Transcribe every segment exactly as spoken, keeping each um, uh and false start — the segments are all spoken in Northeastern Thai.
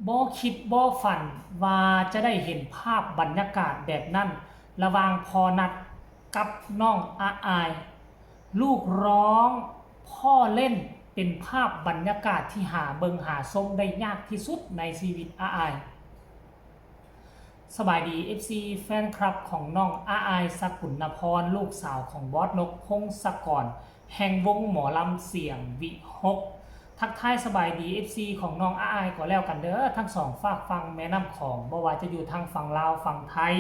บ่คิดบ่ฝันว่าจะได้เห็นภาพบรรยากาศแบบนั้น ระหว่างพ่อนัดกับน้องอาอาย ลูกร้องพ่อเล่น เป็นภาพบรรยากาศที่หาเบิ่งหาชมได้ยากที่สุดในชีวิตอาอาย สบายดี เอฟซี แฟนคลับของน้องอาอาย สกุลนพร ลูกสาวของบอสนก พงศกร แห่งวงหมอลำเสียงวิหก ทักทายสบายดี เอฟซี ของน้องอาอายก็แล้วกันเด้อ ทั้งสองฟากฝั่งแม่น้ำของ บ่ว่าจะอยู่ทางฝั่งลาวฝั่งไทย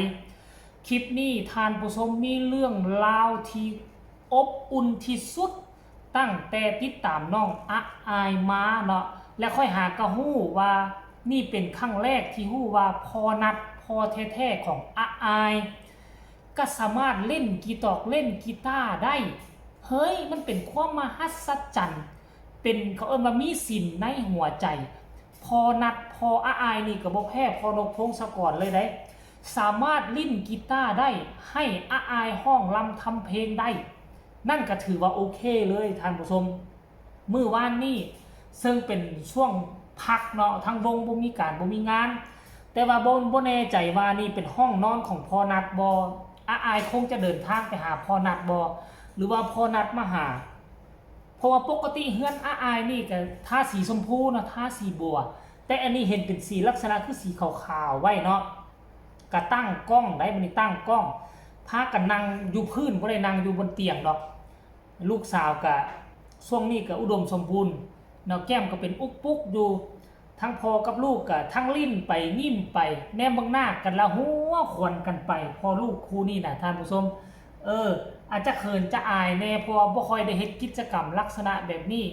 คลิปนี้ท่านผู้ชมมีเรื่องราวที่อบอุ่นที่สุด ตั้งแต่ติดตามน้องอาอายมาเนาะ และค่อยหากะฮู้ว่านี่เป็นครั้งแรกที่ฮู้ว่าพ่อนัด พ่อแท้ๆของอาอาย ก็สามารถเล่นกีตอกเล่นกีตาร์ได้ เฮ้ย มันเป็นความมหัศจรรย์ เป็นเขาเอิ้นว่ามีศิลป์ในหัวใจ พ่อนัด พ่ออาอายนี่ก็บ่แพ้พ่อนก พงศกรเลยเด้ สามารถเล่นกีตาร์ได้ ให้อาอายฮ้องรำทำเพลงได้ นั่นก็ถือว่าโอเคเลยท่านผู้ชม มื้อวานนี้ซึ่งเป็นช่วงพักเนาะ ทั้งวงบ่มีการบ่มีงาน แต่ว่าบ่บ่แน่ใจว่านี่เป็นห้องนอนของพ่อนัดบ่ อาอายคงจะเดินทางไปหาพ่อนัดบ่ หรือว่าพ่อนัดมาหา เพราะว่าปกติเฮือนอาอายนี่ก็ทาสีชมพูเนาะ ทาสีบัว แต่อันนี้เห็นเป็นสีลักษณะคือสีขาวๆไว้เนาะ ก็ตั้งกล้องได้ บัดนี้ตั้งกล้อง พากันนั่งอยู่พื้น บ่ได้นั่งอยู่บนเตียงดอก ลูกสาวก็ช่วงนี้ก็อุดมสมบูรณ์เนาะ แก้มก็เป็นอุกปุกอยู่ ทั้งพ่อกับลูกก็ทั้งลิ้นไปยิ้มไป แนมเบิ่งหน้ากันละหัวขวนกันไป พ่อลูกคู่นี้นะท่านผู้ชม เออ อาจจะเขินจะอายแน่ เพราะว่าบ่ค่อยได้เฮ็ดกิจกรรมลักษณะแบบนี้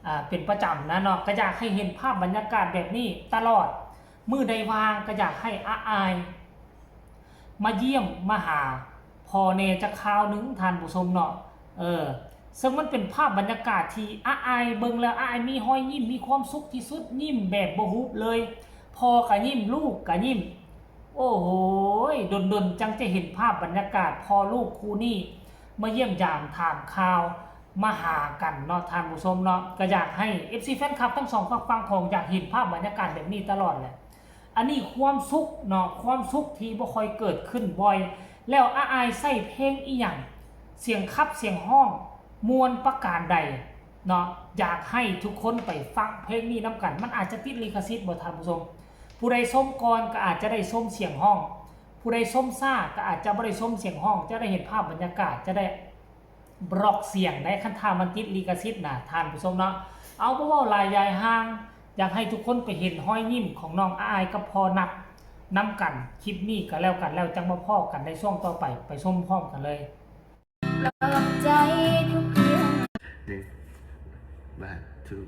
อ่า เป็นประจำนะเนาะ ก็อยากให้เห็นภาพบรรยากาศแบบนี้ตลอด มื้อใดว่างก็อยากให้อาอาย มาเยี่ยมมาหาพ่อแน่จักคราวหนึ่งท่านผู้ชมเนาะ เออ ซึ่งมันเป็นภาพบรรยากาศที่อาอายเบิ่งแล้วอาอายมีฮอยยิ้ม มีความสุขที่สุด ยิ้มแบบบ่หุบเลย พ่อก็ยิ้ม ลูกก็ยิ้ม โอ้โหย ดนๆจั่งจะเห็นภาพบรรยากาศพ่อลูกคู่นี้ มาเยี่ยมยามถามข่าว มาหากันเนาะท่านผู้ชมเนาะ ก็อยากให้ เอฟซี แฟนคลับทั้งสองฝั่งของอยากเห็นภาพบรรยากาศแบบนี้ตลอดแหละ อันนี้ความสุขเนาะ ความสุขที่บ่ค่อยเกิดขึ้นบ่อย แล้วอาอายใส่เพลงอีหยัง เสียงขับเสียงฮ้องม่วนประการใดเนาะ อยากให้ทุกคนไปฟังเพลงนี้นำกัน มันอาจจะติดลิขสิทธิ์บ่ท่านผู้ชม ผู้ใดชมก่อนก็อาจจะได้ชมเสียงฮ้อง ผู้ใดชมช้าก็อาจจะบ่ได้ชมเสียงฮ้อง จะได้เห็นภาพบรรยากาศ จะได้บล็อกเสียงได้ คันถ้ามันติดลิขสิทธิ์นะท่านผู้ชมเนาะ เอาบ่เว้าหลายยายห่าง อยากให้ทุกคนไปเห็นฮอยยิ้มของน้องอาอายกับพ่อนัดนำกัน คลิปนี้ก็แล้วกัน แล้วจั่งมาพ้อกันในช่วงต่อไป ไปชมพร้อมกันเลย ปลอบใจทุกเรื่อง หนึ่ง one two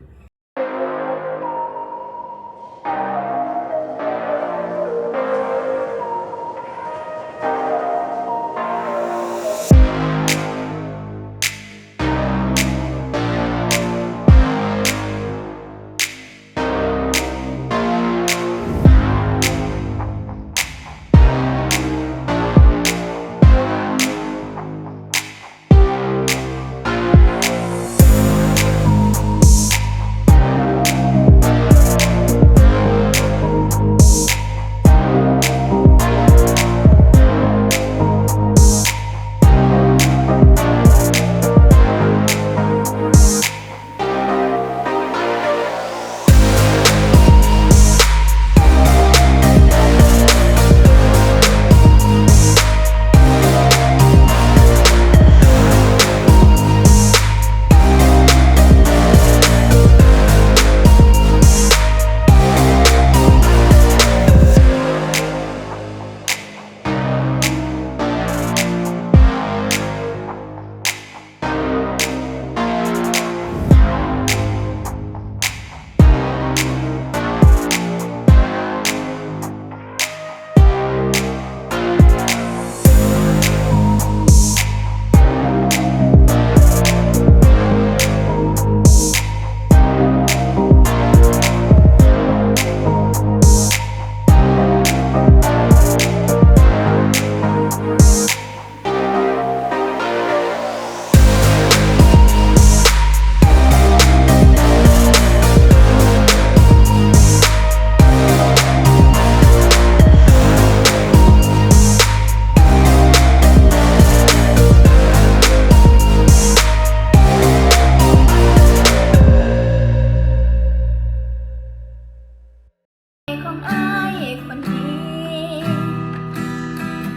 ของอ้ายคนนี้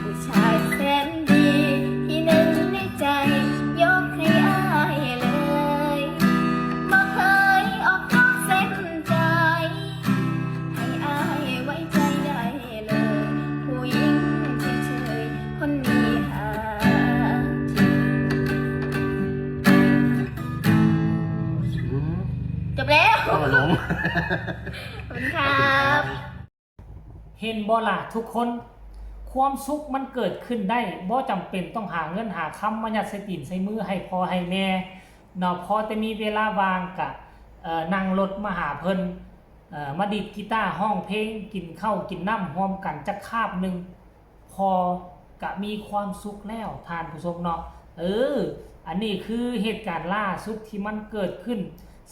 ผู้ชายแสนดีที่หนึ่งในใจ ยกให้อ้ายเลย บ่เคยออกนอกเส้นใจ ให้อ้ายไว้ใจได้เลย ผู้หญิงเฉยๆคนนี้หา อืม จบแล้ว เอามาลง ขอบคุณครับ เห็นบ่ล่ะทุกคน ความสุขมันเกิดขึ้นได้บ่จำเป็นต้องหาเงินหาคำมายัดใส่ตีนใส่มือให้พ่อให้แม่เนาะ พอแต่มีเวลาว่างกะเอ่อนั่งรถมาหาเพิ่นเอ่อมาดีดกีตาร์ร้องเพลงกินข้าวกินน้ำร่วมกันจักคาบหนึ่ง พอกะมีความสุขแล้วท่านผู้ชมเนาะ เออ อันนี้คือเหตุการณ์ล่าสุดที่มันเกิดขึ้น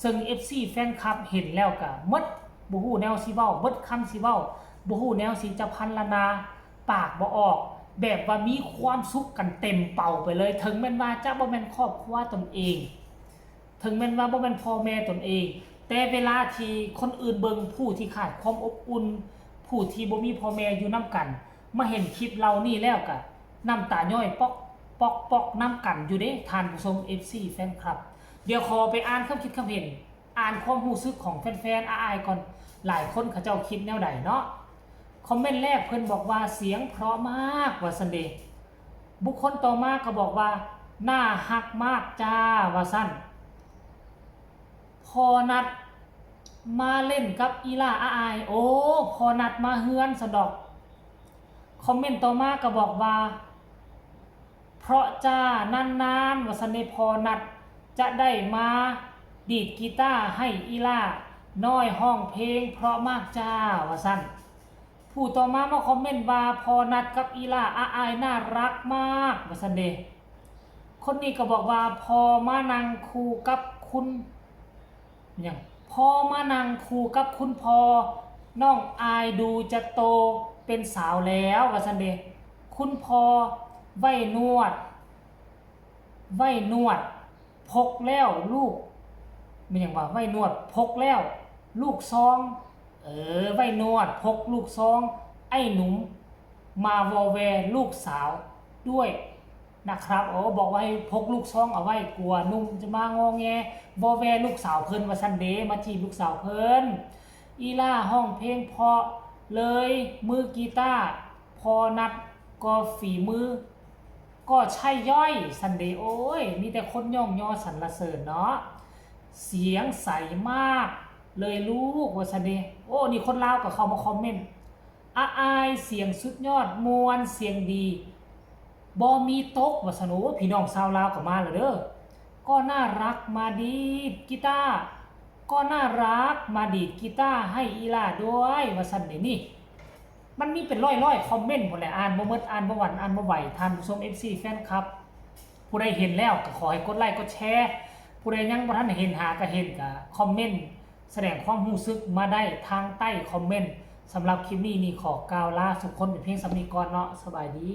ซึ่ง เอฟซี แฟนคลับเห็นแล้วกะหมด บ่ฮู้แนวสิเว้า เบิดคำสิเว้า บ่ฮู้แนวสิจะพรรณนา ปากบ่ออก แบบว่ามีความสุขกันเต็มเป่าไปเลย ถึงแม้นว่าจะบ่แม่นครอบครัวตนเอง ถึงแม้นว่าบ่แม่นพ่อแม่ตนเอง แต่เวลาที่คนอื่นเบิ่ง ผู้ที่ขาดความอบอุ่น ผู้ที่บ่มีพ่อแม่อยู่นำกัน มาเห็นคลิปเหล่านี้แล้วกะน้ำตาย้อยป๊อกป๊อกป๊อกนำกันอยู่เด้ท่านผู้ชม เอฟซี แฟนคลับ เดี๋ยวขอไปอ่านคำคิดคำเห็น อ่านความรู้สึกของแฟนๆอ้ายก่อน หลายคนเขาเจ้าคิดแนวใดเนาะ คอมเมนต์แรกเพิ่นบอกว่าเสียงเพราะมากว่าซั่นเด้ บุคคลต่อมาก็บอกว่าน่าฮักมากจ้าว่าซั่น พ่อนัดมาเล่นกับอีหล่าอ้าย โอ้ พ่อนัดมาเฮือนซะดอก คอมเมนต์ต่อมาก็บอกว่า เพราะจ้านานๆว่าซั่นเด้ พ่อนัดจะได้มาดีดกีตาร์ให้อีหล่าน้อยร้องเพลงเพราะมากจ้าว่าซั่น ผู้ต่อมามาคอมเมนต์ว่าพ่อนัดกับอีหล่าอ้ายน่ารักมากว่าซั่นเด้ คนนี้ก็บอกว่าพ่อมานั่งคู่กับคุณ หยัง พ่อมานั่งคู่กับคุณพ่อ น้องอ้ายดูจะโตเป็นสาวแล้วว่าซั่นเด้ คุณพ่อไว้หนวด ไว้หนวด พกแล้วลูก แม่นหยังวะ ไว้หนวด พกแล้ว ลูกซอง เออ ไว้หนวด พกลูกซอง ไอ้หนุ่ม มาวอแวลูกสาวด้วยนะครับ โอ้ บอกว่าให้พกลูกซองเอาไว้ กลัวหนุ่มจะมางอแง วอแวลูกสาวเพิ่นว่าซั่นเด้ มาจีบลูกสาวเพิ่น อีหล่าร้องเพลงเพราะเลย มือกีตาร์ พ่อนัดก็ฝีมือ ก็ใช่ย่อยซั่นเด้ โอ้ย มีแต่คนย่องยอสรรเสริญเนาะ เสียงใสมากเลยลูกว่าซั่นเด้ โอ้ นี่คนลาวก็เข้ามาคอมเมนต์ อ้ายเสียงสุดยอด ม่วนเสียงดี บ่มีตกว่าซั่น โอ้ พี่น้องชาวลาวก็มาแล้วเด้อ ก็น่ารักมาดีดกีตาร์ ก็น่ารักมาดีดกีตาร์ให้อีหล่าด้วยว่าซั่นเด้ นี่ มันมีเป็นร้อยๆคอมเมนต์พุ้นแหละ อ่านบ่หมด อ่านบ่หวัน อ่านบ่ไหว ท่านผู้ชม เอฟซี แฟนคลับ ผู้ใดเห็นแล้วก็ขอให้กดไลค์กดแชร์ ผู้ใดยังบ่ทันเห็น หากะเห็นก็คอมเมนต์แสดงความรู้สึกมาได้ทางใต้คอมเมนต์ สำหรับคลิปนี้นี่ขอกล่าวลาทุกคนเป็นเพียงส่ำนี้ก่อนเนาะ สบายดี